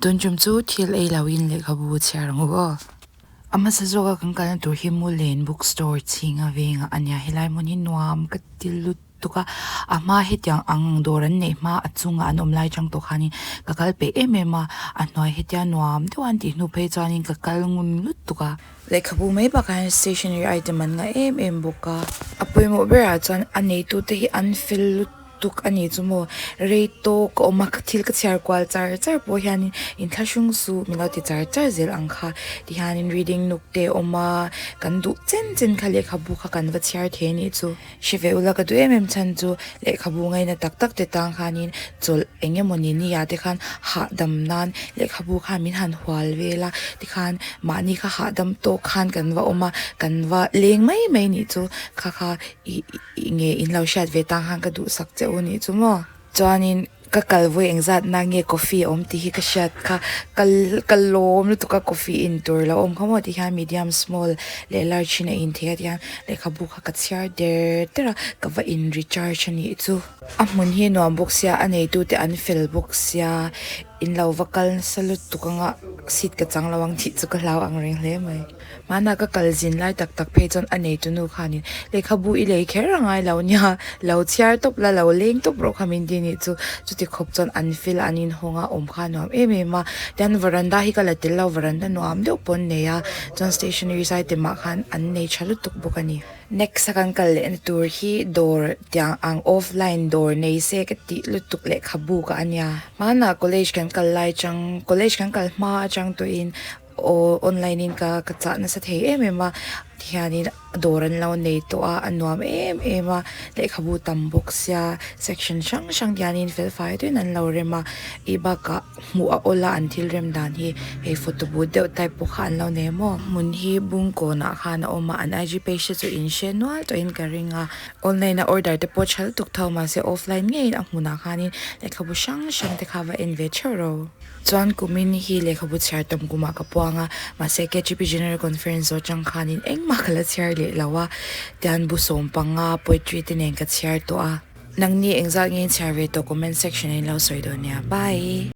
Tun tum chu thil ei lo in lehkhabu chhiar ang u aw. A hmasa zawka kan kalna tur hi Mulen book store chhinga vengah a nia helai hmun hi nuam ka ti lutuk a a hma hetiang ang dawr an neih hma a chungah an awm lai chang tawh khanin ka kal peih em em a a hnuai hetia nuam deuh an tih hnu phei chuanin ka kal ngun lutuk a. Lehkhabu mai bakah hian stationery item an ngah em em bawk a a pawimawh berah chuan a neitute hi an fel lutuk a ni chu maw rei tawk a awm a thil ka chhiar kual char char pawh hianin inthlahrung suh min lo ti char char zel ang kha tihianin reading nook te a awm a kan duh chen chen kha lehkhabu kha kan va chhiar thei a nih chu. Hre ve ula ka duh em em chhan chu lehkhabu ngaina tak tak te tang khanin chawlh eng emawni ni ah te khan hahdam nan lehkhabu khan min han hual vel a tikhan mahni kha hahdam tawk khan kan va awm a kan va leng mai mai nih chu kha kha ih ih nge in lo hriat ve tang khan ka duhsak che u nih chu maw chuanin. Ka kal vawi engzat na nge coffee a awm tih hi ka hriat kha ka ka lawm lutuk a coffee in tur lo awm kha maw ti hian medium small leh large in a in thei a ti hian lehkhabu kha ka chhiar der der a ka va in recharge a nih chu. A hmun hi nuam bawk sia a neitu te an fel bawk sia in lo va kal nasa lutuk anga seat ka chang lo ang tih chu ka hlau ang reng hle mai. Hmanah ka kal zin lai tak tak phei chuan a neitu nu khanin lehkhabu i lei kher a ngai lo nia, lo chhiar tawp la, lo leng tawp rawh kha min ti nih chu. Chuti khawp chuan an fel a, an inhawng a, awm kha a nuam em em a. Tian varanda hi ka la tel lo, varanda nuam deuh pawh an nei a, chuan stationery item ah khan an nei tha lutuk bawk a ni. Next a kan kal lehna tur hi dawr tiang ang offline dawr nei se ka tih lutuk lehkhabu ka a nia. Hmanah college kan kal lai chang, college kan kal hma atang tawhin Aw online in ka ka chah nasa thei em em a tihianin dawr an lo nei tawh a a nuam em em a lehkhabu tam bawk sia section hrang hrang tihianin fel fai deuhin an lo rem a ih bakah hmuh a awl a an thil rem dan hi hei photo booth deuh type pawh kha an lo nei maw hmun hi bungkawnah khan a awm a an I G page te chu in hre nual tawhin ka ring a online a order te pawh tha lutuk tho mahse offline ngeiin a hmunah khanin lehkhabu hrang hrang te kha va en ve theuh ro. Chuan kumin hi lehkhabu chhiar tam kumah ka puang a, mahse KGP General Conference zawh atang khanin engmah ka la chhiar leh lo a, tian bu sawm panga poetry te nen ka chhiar tawh a. Nangni engzat nge in chhiar ve tawh comment section ah in lo sawi dawn nia. Bye!